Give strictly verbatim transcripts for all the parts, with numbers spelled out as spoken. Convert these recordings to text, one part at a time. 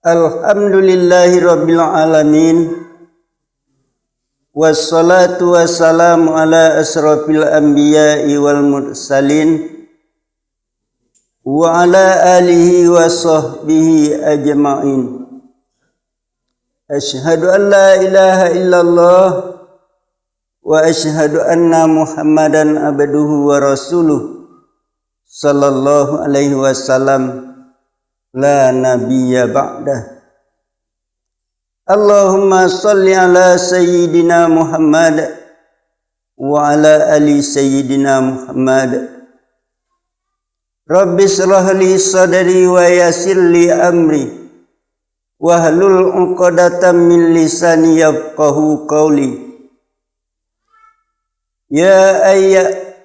Alhamdulillahirabbil alamin. Wassalatu wassalamu ala asyrafil anbiya'i wal mursalin, wa ala alihi wa sahbihi ajma'in. Asyhadu an la ilaha illallah, wa asyhadu anna Muhammadan abduhu wa rasuluh, sallallahu alaihi wasallam, la nabiyya ba'dah. Allahumma shalli ala Sayyidina Muhammad wa ala ali Sayyidina Muhammad. Rabbi shrah li sadri wa yassir li amri, wahlul uqdatam min lisani yafqahu qawli. Ya ayya-,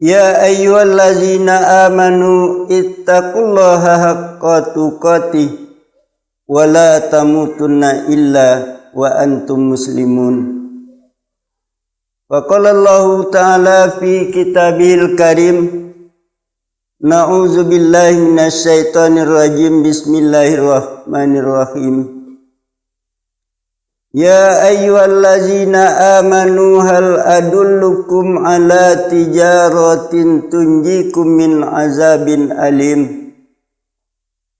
ya ayyuhallazina amanu ittaqullaha haqqa tuqatih wa la tamutunna illa wa antum muslimun. Wa qala Allahu ta'ala fi kitabihil karim, na'udzubillahi minasy syaithanir rajim, bismillahirrahmanirrahim. Ya ayyuhallazina amanu hal adullukum ala tijaratin tunjikum min azabin alim.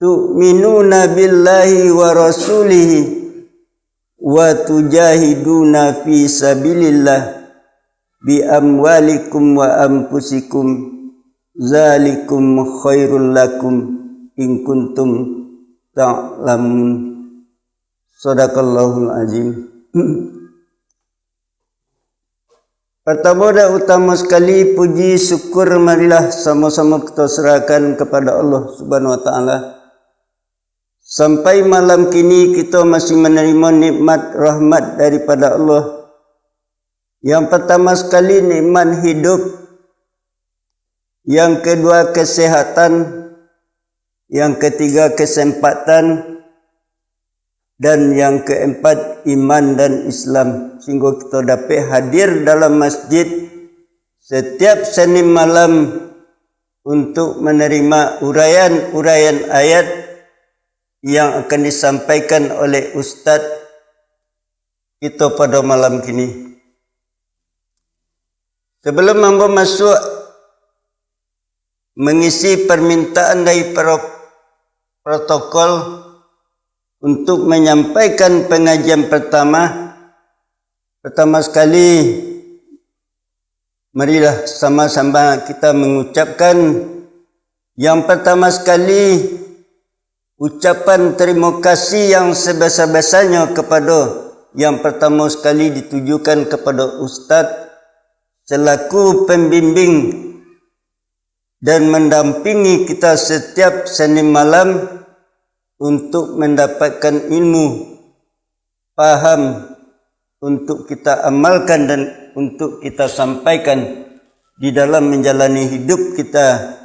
Tu'minuna billahi wa rasulihi wa tujahiduna fi sabilillah bi amwalikum wa anfusikum, zalikum khairul lakum in kuntum ta'lamun. Sadaqallahul azim. Partamo dan utamo sakali, puji syukur marilah samo-samo kito serahkan kapado Allah Subhanahu wa Ta'ala. Sampai malam kini kito masih manarimo nikmat rahmat daripada Allah. Yang partamo sakali nikmat hidup, yang kedua kesehatan, yang ketiga kesempatan, dan yang keempat iman dan Islam, sehinggo kito dapek hadir dalam masjid setiap Senin malam untuk menerima uraian-uraian ayat yang akan disampaikan oleh Ustaz kito pada malam kini. Sebelum ambo masuk mengisi permintaan dari pro-, protokol untuk menyampaikan pengajian pertama, pertama sekali, marilah sama-sama kita mengucapkan yang pertama sekali, ucapan tarimo kasih yang sabesar-besarnyo kapado, yang partamo sakali ditujukan kapado Ustaz selaku pambimbing dan mandampingi kita satiap Senin malam untuk mandapatkan ilmu, paham, untuk kita amalkan dan untuk kita sampaikan di dalam manjalani hidup kita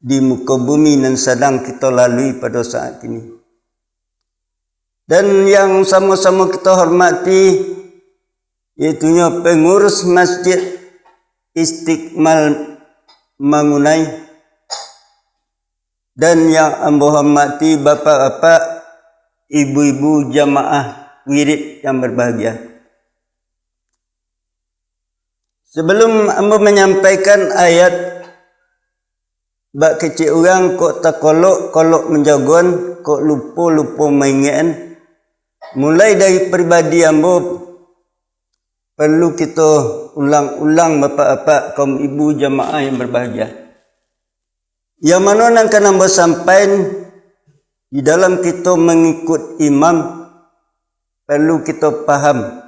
di muko bumi nan sadang kito lalui pado saat kini. Dan yang samo-samo kito hormati, yaitunyo pengurus Masjid Istiqmal Mangunai, dan yang ambo hormati bapak-bapak, ibu-ibu jamaah wirid yang berbahagia. Sebelum ambo manyampaikan ayat, bak kecek urang kok takolok-kolok manjagoan, kok lupo-lupo maingekan, mulai dari pribadi ambo, perlu kito ulang-ulang, bapak-bapak, kaum ibu jamaah yang berbahagia. Yang mano nan ka ambo sampaikan, di dalam kito mangikuik imam, perlu kito paham,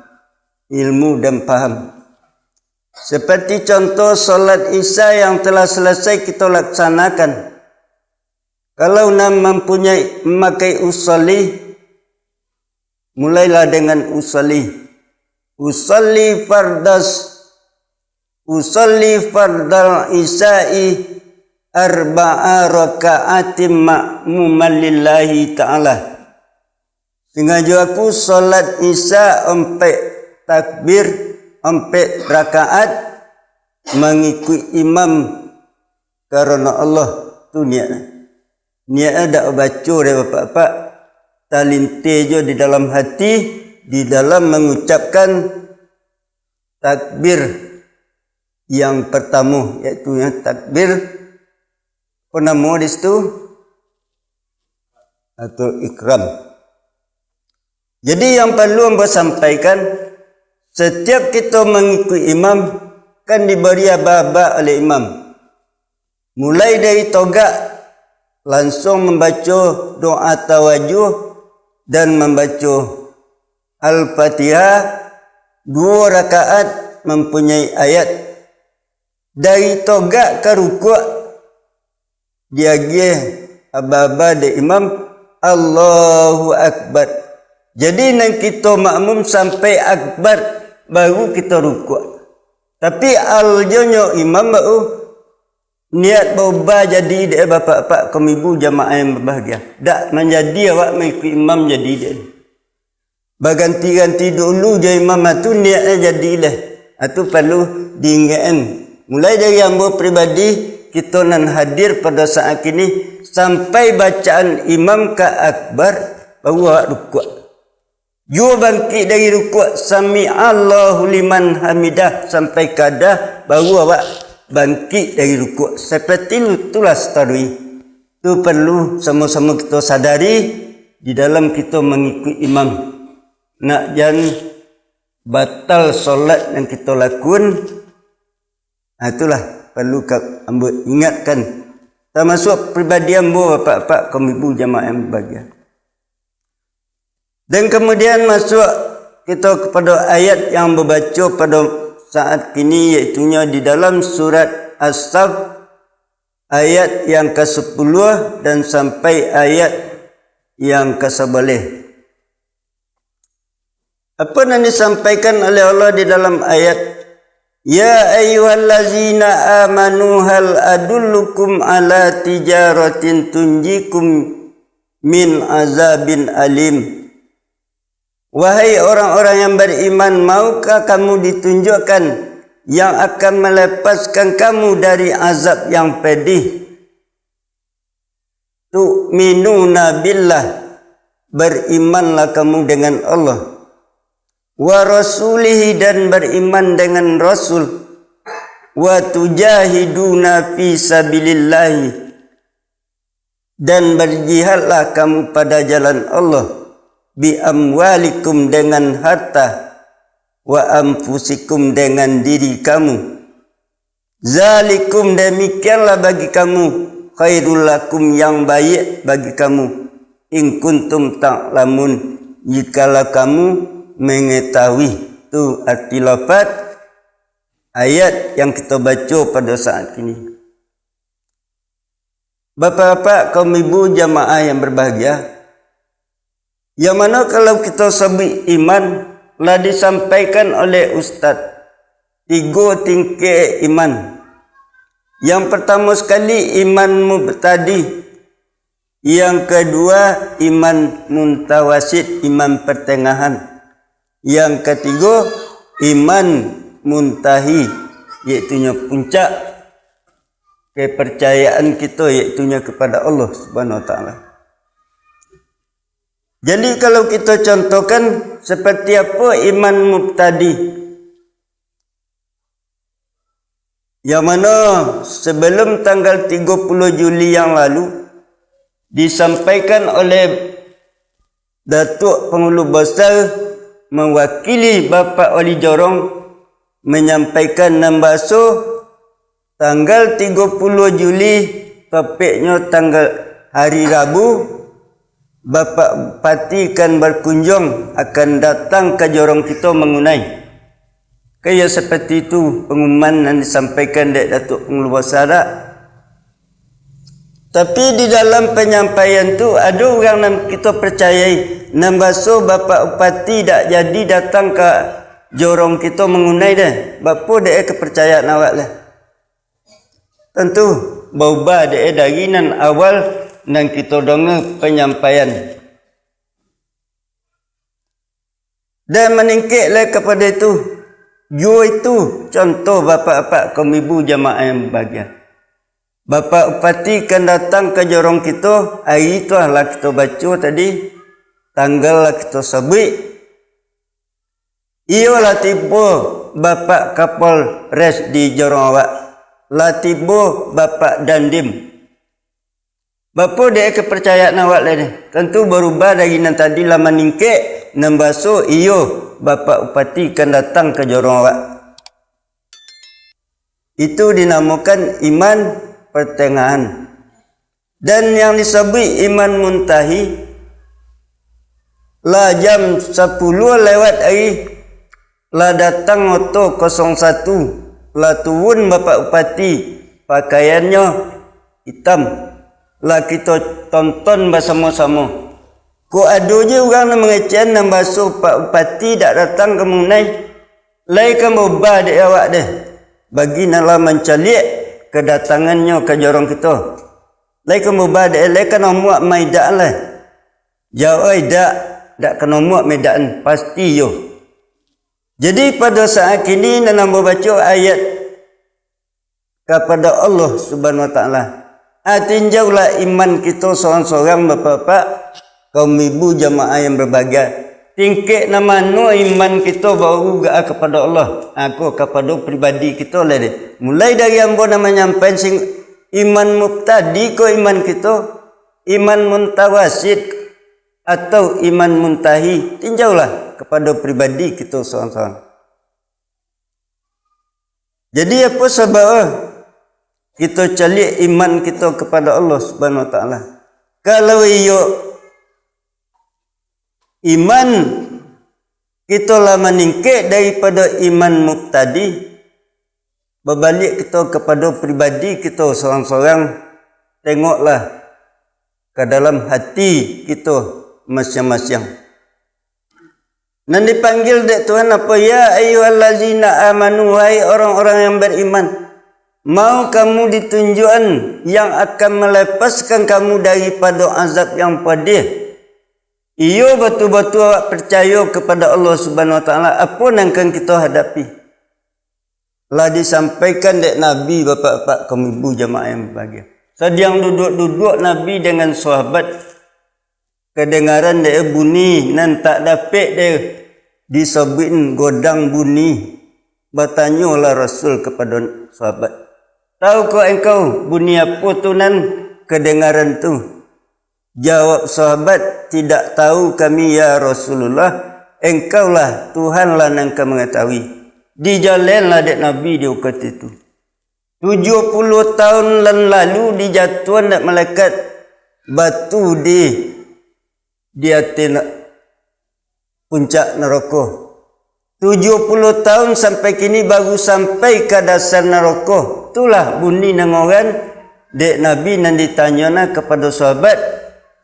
ilmu dan paham. Seperti contoh salat Isya yang telah selesai kito laksanakan. Kalau nan mampunyai mamakai usolli, mulailah dengan usolli. Usolli fardas, usolli fardal isya'i arba'a raka'atin ma'muman lillahi ta'ala. Sangajo aku salat Isya ampek takbir, ampek rakaat, mangikuik imam karano Allah, tu niatnyo. Niatnyo dak baco dek bapak-bapak, talinteh jo di dalam hati, di dalam mangucapkan takbir yang pertamo, yaitu yang takbir, apo namo di situ? Atau ikram. Jadi, yang paralu ambo sampaikan, satiap kito mangikuik imam, kan dibari aba-aba oleh imam. Mulai dari togak, lansuang mambaco doa tawajuh dan mambaco Al-Fatihah, duo rakaat mampunyai ayat. Dari togak ka rukuak, diagiah aba-aba dek imam, "Allahu Akbar." Jadi, nan kito makmum sampai akbar, baru kito rukuak. Tapi, aljonyo imam baru niat baubah jadi dek bapak-bapak kaum ibu jamaah yang babahagia. Dak manjadi awak mangikuik imam jadi dek. Baganti-ganti dulu jo imam tu niatnyo jadi lah. Itu paralu diingekan. Mulai dari ambo pribadi, kito nan hadir pado saat kini, sampai bacaan imam ka akbar, baru awak rukuak. Juo bangkik dari rukuak, "Sami'allahu liman hamidah," sampai kadah, baru awak bangkik dari rukuak. Seperti itulah setarui. Tu paralu samo-samo kito sadari di dalam kito mangikuik imam. Nak jan batal solat yang kito lakukan, nah, itulah paralu ka ambo ingatkan. Tamasuak pribadi ambo, bapak-bapak, kaum ibu jamaah yang bahagia. Dan kamudian masuak kito kapado ayat yang babaco pado saat kini, yaitunyo di dalam surat As-Saff, ayat yang kasapuluah dan sampai ayat yang kasabaleh. Apa nan disampaikan oleh Allah di dalam ayat, "Ya ayyuhallazina amanu hal adullukum ala tijaratin tunjikum min azabin alim." Wahai orang-orang yang beriman, maukah kamu ditunjukkan yang akan melepaskan kamu dari azab yang pedih? Tu'minuna billah, berimanlah kamu dengan Allah. Wa rasulihi, dan beriman dengan Rasul. Wa tujahiduna fi sabilillahi, dan berjihadlah kamu pada jalan Allah, bi amwalikum, dengan harta, wa anfusikum, dengan diri kamu. Zalikum, demikianlah bagi kamu, khairul lakum, yang baik bagi kamu, in kuntum ta'lamun, jikalau kamu mengetahui. Tu arti lafaz ayat yang kito baco pado saat kini. Bapak-bapak, kaum ibu jamaah yang berbahagia, yang mano kalau kito sabuik iman, lah disampaikan oleh ustaz, tigo tingkek iman. Yang partamo sakali, iman mubtadi. Yang kadua, iman muntawasit, iman partangahan. Yang katigo, iman muntahi, yaitunyo puncak kepercayaan kito, yaitunyo kepada Allah Subhanahu wa Ta'ala. Jadi, kalau kito contohkan, seperti apo iman mubtadi? Yang mano, sebelum tanggal tigo puluh Juli yang lalu, disampaikan oleh Datuak Pangulu Bosar mawakili Bapak Wali Jorong manyampaikan nan baso, tanggal tigo puluh Juli, topeknyo tanggal hari Rabu, Bapak Bupati kan barkunjuang, akan datang ka jorong kito Mangunai. Kaya seperti itu pangumuman nan disampaikan dek Datuak Pangulu Bosar. Tapi di dalam panyampaian tu, ado urang nan kito parcayai, nan baso Bapak Bupati dak jadi datang ka jorong kito Mangunai deh. Bapo dek eh kaparcayaan awak leh? Tantu baubah dek eh dari nan awal nan kito donga panyampaian. Dan maningkek lai kapado itu, juo itu contoh bapak-bapak kaum ibu jamaah yang bahagia. Bapak Upati kan datang ka jorong kito, ari tu lah kito baco tadi, tanggal lah kito sabuik. Iyo lah tibo Bapak Kapolres di jorong awak, lah tibo Bapak Dandim. Bapo dek kaparcayaan awak lai ni? Tantu barubah dari nan tadi lah maningkek, nan baso iyo Bapak Upati kan datang ka jorong awak. Itu dinamokan iman partangahan. Dan yang disabuik iman muntahi, lah jam sapuluah lewat ari, lah datang oto kosong satu, lah turun Bapak Bupati, pakaiannyo itam, lah kito tonton basamo-samo. Kok ado je urang nan mangecekan nan baso Pak Bupati dak datang ka Munai, lai kan baubah dek awak deh, bagi nan lah mancaliak kadatangannyo ka jorong kito. Lai kan baubah dek, lai kan omuak maidak lai. Jawai dak, dak kan omuak maidak, pasti yo. Jadi pado saat kini nan ambo baco ayat kapado Allah Subhanahu Wa Taala. Ah, tinjaulah iman kito sorang-sorang, bapak-bapak, kaum ibu jamaah yang berbahagia. Tingkek nan mano iman kito baru gak kapado Allah? Ako kapado pribadi kito lah deh. Mulai dari ambo nan manyampaikan sing iman mubtadi ko iman kito, iman muntawasit atau iman muntahi, tinjaulah kapado pribadi kito sorang-sorang. Jadi apo sabab kito caliak iman kito kapado Allah Subhanahu Wa Taala? Kalau iyo iman kito lah maningkek daripado iman mubtadi, babaliak kito kapado pribadi kito sorang-sorang, tengoklah ka dalam hati kito masiang-masiang. Nan dipanggil dek Tuhan apo? "Ya ayyuhallazina amanu, wahai orang-orang yang beriman, mau kamu ditunjuakan yang akan melepaskan kamu daripado azab yang padih?" Iyo, batul-batul awak parcayo kapado Allah Subhanahu Wa Taala, apo nan kan kito hadapi? Lah disampaikan dek Nabi, bapak-bapak, kaum ibu jamaah yang bahagia. Sadiang duduak-duduak Nabi dengan sahabat, kadangaran dek bunyi nan tak dapek dek disabuikan, godang bunyi. Batanyolah Rasul kapado sahabat, "Tahukah engkau bunyi apo tu nan kadangaran tu?" Jawab sahabat, "Tidak tahu kami, ya Rasulullah, engkaulah, Tuhanlah nan ka mangatahui." Dijalenlah dek Nabi di wakatu itu. Tujuah puluah tahun nan lalu dijatuahan dek malaikat batu di, di ateh na-, puncak narako. Tujuah puluah tahun sampai kini baru sampai ka dasar narako. Itulah bunyi nan ngoran dek Nabi nan ditanyo na kapado sahabat,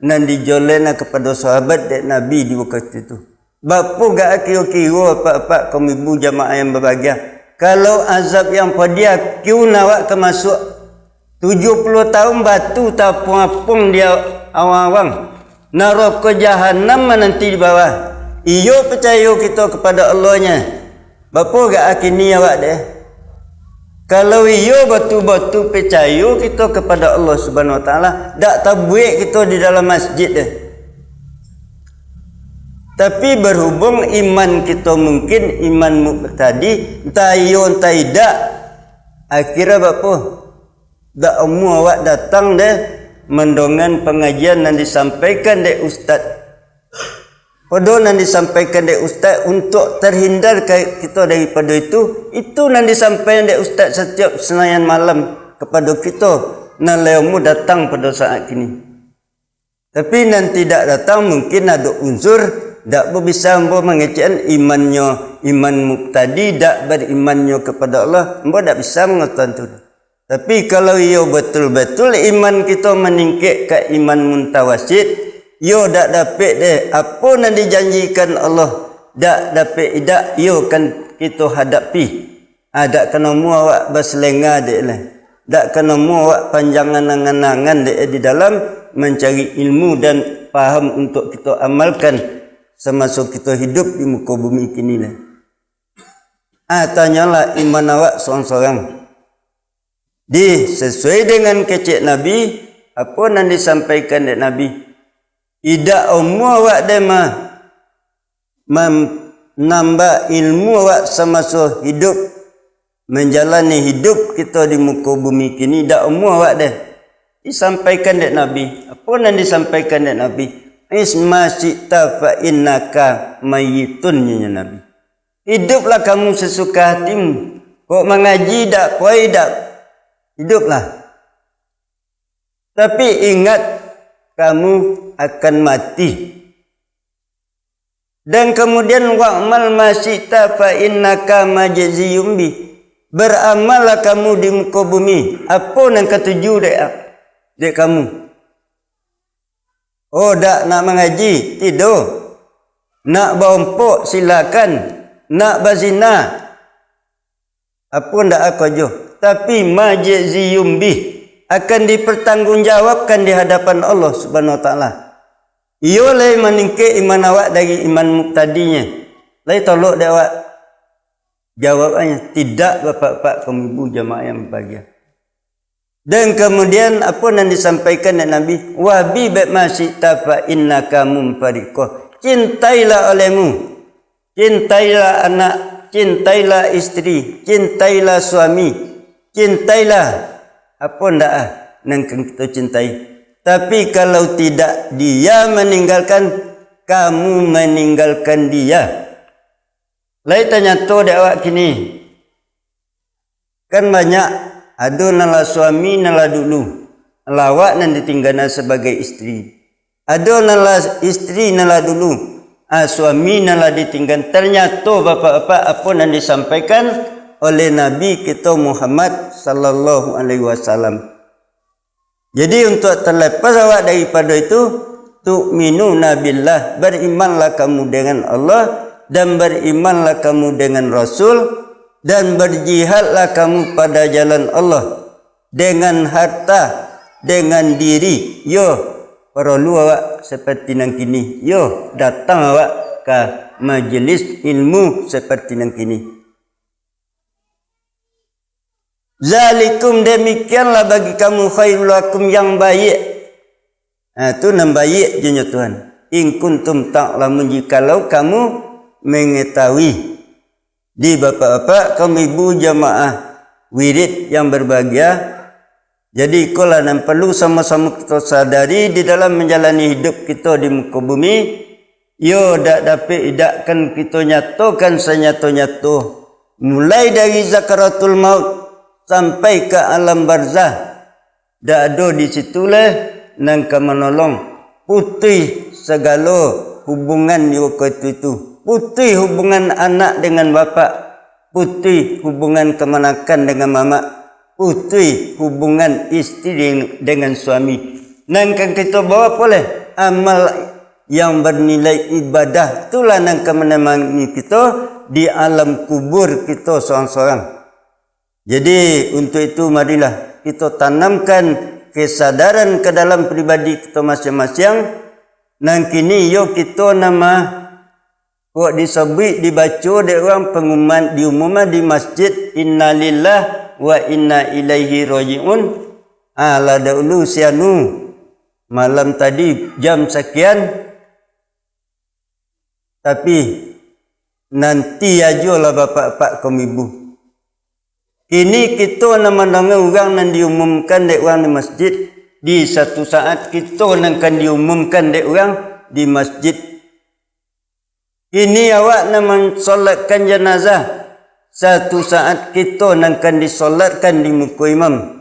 nan dijolek na kapado sahabat dek Nabi di wakatu itu. Bapo gak kiro-kiro, apak-apak, kaum ibu jamaah yang babahagia? Kalau azab yang padiah, kiun awak ka masuak? Tujuah puluah tahun batu tapuang-apuang di awang-awang. Narako Jahanam mananti di bawah. Iyo, picayo kito kapado Allah nyo. Bapo gak kini awak deh? Kalau iyo batul-batul picayo kito kapado Allah Subhanahu Wa Taala, dak tabuek kito di dalam masjid deh. Tapi berhubung iman kito mungkin iman mubtadi, entah iyo entah idak, akhirnyo bapo? Dak amuah awak datang deh mandongan pangajian nan disampaikan dek ustaz. Pado nan disampaikan dek ustaz untuak terhindar ka-, kito daripado itu, itu nan disampaikan dek ustaz satiap Senayan malam kapado kito nan lai amuah datang pado saat kini. Tapi nan tidak datang mungkin ado unsur, dak bisa ambo mangecekan imannyo, iman mubtadi, dak berimannyo kapado Allah, ambo dak bisa mangatoan tu. Tapi kalau iyo batul-batul iman kito maningkek ka iman muntawasit, iyo dak dapek deh apo nan dijanjikan Allah, dak dapek idak iyo kan kito hadapi. Ah, dak ka namuah awak baselenga dek lah. Dak ka namuah awak panjangan angan-angan dek di dalam mancari ilmu dan paham untuak kito amalkan samaso kito hidup di muko bumi kini lah. Ah, tanyolah iman awak sorang-sorang. Di, sasuai dengan kecek Nabi, apo nan disampaikan dek Nabi. Idak amuah awak deh ma-, manambah ilmu awak samaso hidup, manjalani hidup kito di muko bumi kini, idak amuah awak deh. Disampaikan dek Nabi. Apo nan disampaikan dek Nabi? "Ish ma syi'ta fa innaka mayyitun," nyo Nabi. Hiduplah kamu sesuka hatimu. Kok mangaji dak, kok dak, hiduplah. Tapi ingat, kamu akan mati. Dan kemudian, "Wa'mal ma syi'ta fa innaka majziyun bih." Beramallah kamu di muko bumi, apo nan katuju dek, dek kamu. Oh, dak nak mangaji, tido. Nak baompok, silakan. Nak bazina, apo ndak ako jo. Tapi majziyun bih, akan dipertanggungjawabkan di hadapan Allah Subhanahu Wa Taala. Iyo lai maningkek iman awak dari iman muktadinyo. Lai tolok dek awak. Jawabannyo, tidak, bapak-bapak, kaum ibu, jamaah yang berbahagia. Dan kemudian, apo nan disampaikan dek Nabi? "Wahbi bek ma syi'ta fa innaka munfariqoh." Cintailah olehmu. Cintailah anak, cintailah isteri, cintailah suami, cintailah apo ndak ah nan kan kito cintai. Tapi kalau tidak, dia meninggalkan, kamu meninggalkan dia. Lai tanyato dek awak kini. Kan banyak, ado nan lah suami nan lah dulu, lah awak nan ditinggakan sabagai isteri. Ado nan lah isteri nan lah dulu, ah, suami nan lah ditinggakan. Tanyato bapak-bapak apo nan disampaikan oleh Nabi kito Muhammad sallallahu alaihi wasallam. Jadi, untuak talapas awak daripado itu, tu'minuna billah, barimanlah kamu dengan Allah, dan barimanlah kamu dengan Rasul, dan berjihadlah kamu pada jalan Allah, dengan harta, dengan diri. Yo, paralu awak seperti nan kini. Yo, datang awak ka majelis ilmu seperti nan kini. Zalikum, demikianlah bagi kamu, khairul lakum, yang baik. Nah, tu nan baik, junyo Tuhan. In kuntum ta'lamun, jikalau kamu mengetahui. Di bapak-bapak, kaum ibu jamaah wirid yang berbahagia, jadi ikolah nan perlu samo-samo kito sadari di dalam manjalani hidup kito di muko bumi. Iyo dak dapek idakkan kito nyatokan sanyato-nyato, mulai dari sakaratul maut sampai ka alam barzah. Dak ado di situ lai nan ka manolong. Putuih sagalo hubungan di wakatu itu. Putuih hubungan anak dengan bapak. Putuih hubungan kamanakan dengan mamak. Putuih hubungan isteri dengan suami. Nan kan kito bawa pulih amal yang bernilai ibadah, itulah nan ka manemani kito di alam kubur kito sorang-sorang. Jadi, untuk itu, marilah kito tanamkan kesadaran ka dalam pribadi kito masiang-masiang. Nan kini, yo kito nan ma-, kok disabuik, dibaco dek urang pangumuman, diumuman di masjid, "Innalillah wa inna ilaihi raji'un." Ah, lah dahulu si anu, malam tadi jam sakian, tapi nanti ajolah bapak-bapak kaum ibu. Kini kito nan mandanga urang nan diumumkan dek urang di masjid, di satu saat kito nan kan diumumkan dek urang di masjid. Kini awak nan mansolatkan janazah, satu saat kito nan kan disolatkan di muko imam.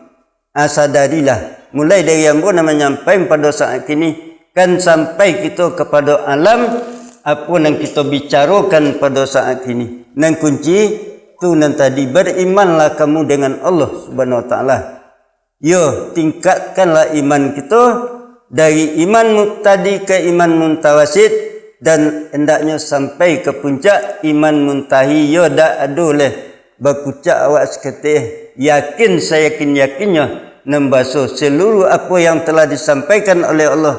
Ah, sadarilah, mulai dari ambo nan manyampai pado saat kini, kan sampai kito kapado alam, apo nan kito bicarokan pado saat kini. Nan kunci tu nan tadi, barimanlah kamu dengan Allah Subhanahu Wa Taala. Yo, tingkatkanlah iman kito dari iman muqtadi ka iman muntawasid, dan hendaknyo sampai ka puncak iman muntahi. Yo, dak ado leh bakucak awak saketek. Yakin sayakin-yakinnyo, nan baso seluruh apo yang telah disampaikan oleh Allah,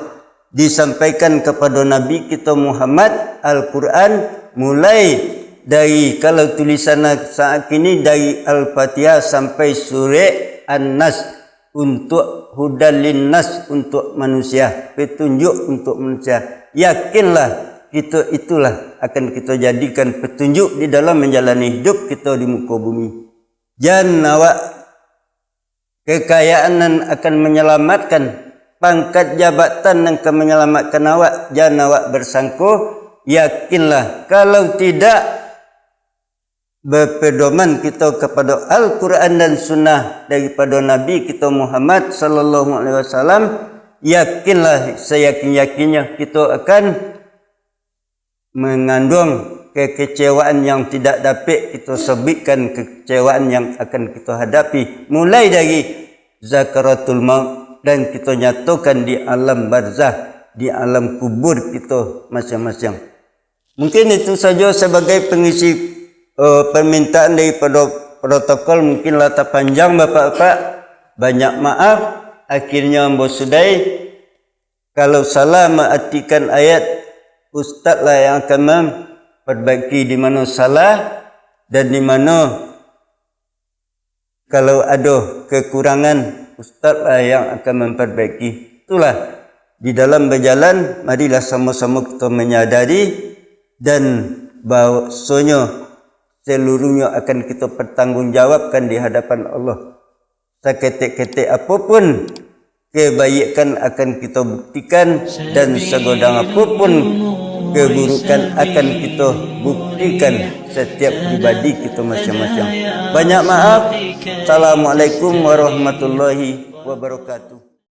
disampaikan kapado Nabi kito Muhammad, Al-Quran, mulai dari, kalau tulisan saat kini, dari Al-Fatihah sampai surek An-nas, untuk hudan linnas, untuk manusia, petunjuk untuk manusia. Yakinlah, kita itulah akan kita jadikan petunjuk di dalam menjalani hidup kita di muka bumi. Jan awak kekayaan nan akan menyelamatkan, pangkat jabatan nan akan menyelamatkan awak, jan awak bersangko. Yakinlah, kalau tidak, berpedoman kita kepada Al-Quran dan Sunnah daripada Nabi kita Muhammad sallallahu alaihi wasallam, yakinlah, seyakin-yakinnya kita akan mengandung kekecewaan yang tidak dapik kita sebutkan, kekecewaan yang akan kita hadapi, mulai dari zakaratul maut dan kita nyatakan di alam barzah, di alam kubur kita masing-masing. Mungkin itu saja sebagai pengisi, eh, permintaan daripada protokol. Mungkin lah tapanjang, Bapak-bapak. Banyak maaf. Akhirnya ambo sudahi. Kalau salah maartikan ayat, ustaz lah yang akan memperbaiki di mana salah dan di mana kalau ado kekurangan, ustaz lah yang akan memperbaiki. Itulah, di dalam berjalan, marilah sama-sama kita menyadari dan bahwasanya seluruhnya akan kita pertanggungjawabkan di hadapan Allah. Saketek-ketek apapun kebaikan akan kita buktikan, dan sagodang apapun keburukan akan kita buktikan setiap pribadi kita masing-masing. Banyak maaf. Assalamualaikum warahmatullahi wabarakatuh.